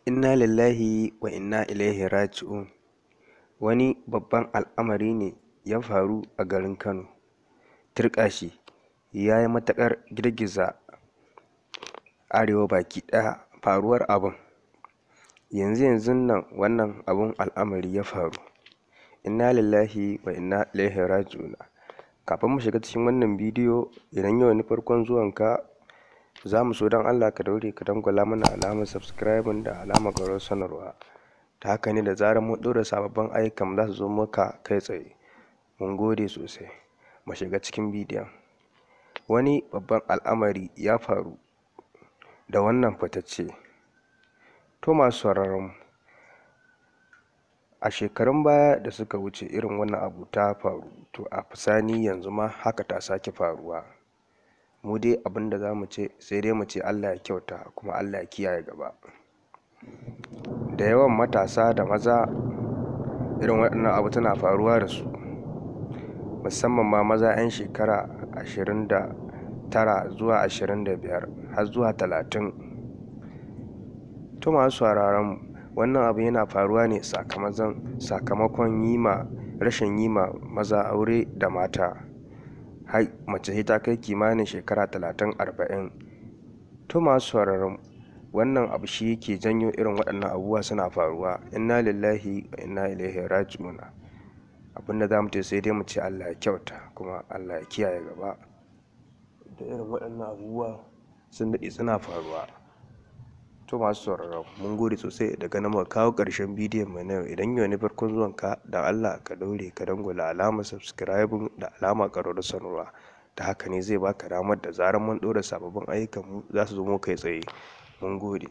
Inna lillahi wa inna ilaihi raji'un. Wani babban al'amari ne ya faru a garin Kano. Turƙashi, ya yi matuƙar girgiza Arewa baki ɗaya faruwar abin. Yanzu yanzun nan wannan abun al'amari ya faru. Inna lillahi wa inna ilaihi raji'un. Kafin mu shiga cikin wannan bidiyo, idan yau ne farkon zuwanka, za mu so don Allah ka daure ka dangwala mana alamar subscribing da alamar ƙararrawar sanarwa. Ta haka ne da zarar mun ɗora sababbin ayyukan za su zo maka kai tsaye. Mun gode sosai. Mu shiga cikin bidiyon. Wani babban al'amari ya faru da wannan fitacce. To masu sauraron mu, a shekarun baya da suka wuce irin wannan abu ta faru, to a bisani yanzu ma haka ta sake faruwa. Mu dai abin da za mu ce sai dai mu ce Allah ya kyauta kuma Allah ya kiyaye gaba. Da yawan matasa da maza irin waɗannan abu tana faruwa da su, musamman ma maza 'yan shekara 29 zuwa 25 har zuwa 30. To masu sauraron mu, wannan abu yana faruwa ne sakamakon rashin yi ma maza aure da mata. Har mace sai ta kai kimanin shekara 30, 40. To masu sauraron mu, wannan abu shi yake janyo irin waɗannan abubuwa suna faruwa. Inna lillahi wa inna ilaihi raji'un. Abin da za mu ce sai dai mu ce Allah ya kyauta kuma Allah ya kiyaye gaba. Da irin waɗannan abubuwa sun daɗe suna faruwa. To masu sauraro, mun gode sosai daga nan muka kawo ƙarshen bidiyon mu na yau. Idan yau ne farkon zuwanka, don Allah ka daure ka dangwala alamar subscribing da alamar ƙararrawar sanarwa. Ta haka ne zai baka damar da zarar mun ɗora sababbin ayyukan mu za su zo kai tsaye. Mun gode.